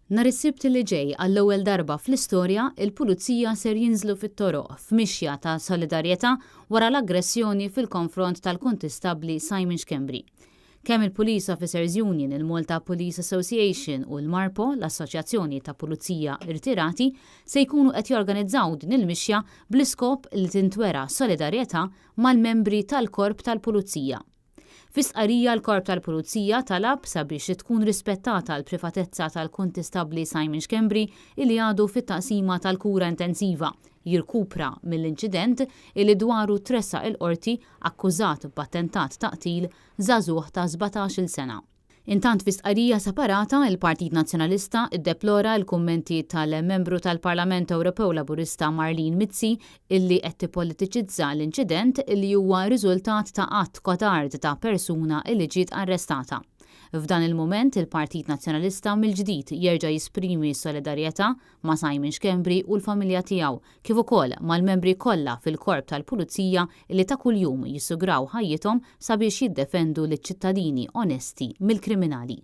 Nhar is-Sibt li ġej, għall-ewwel darba fl-istorja, il-Pulizija ser jinżlu fit-toroq f'mixja ta' solidarjetà wara l-aggressjoni fil-konfront tal-Kuntistabbli Simon Schembri. Kemm il-Police Officers Union, il-Malta Police Association u l-MARPO, l-Assoċjazzjoni ta' Pulizija Irtirati, se jkunu qed jorganizzaw din il-mixja bl-iskop li tintwera solidarjetà mal-membri tal-Korp tal-Pulizija. Fi stqarrija l-Korp tal-Pulizija talab sabiex tkun rispettata l-privatezza tal-Kuntistabbli Simon Schembri illi għadu fit-taqsima tal-kura intensiva jirkupra mill-inċident illi dwaru tressaq il-Qorti akkużat b'attentat ta' qtil żagħżugħ ta' 17-il sena. Intant fi stqarrija separata, il-Partit Nazzjonalista ddeplora l-kummenti tal-Membru tal-Parlament Ewropew Laburista Marlene Mizzi illi qed tippolitiċizza l-inċident illi huwa riżultat ta' att kodard ta' persuna illi ġiet arrestata. F'dan il-mument il-Partit Nazzjonalista mill-ġdid jerġa' jisprimi s-solidarjetà ma' Simon Schembri u l-familja tiegħu kif ukoll mal-membri kollha fil-Korp tal-Pulizija li ta' kuljum jissugraw ħajjithom sabiex jiddefendu liċ-ċittadini onesti mill-kriminali.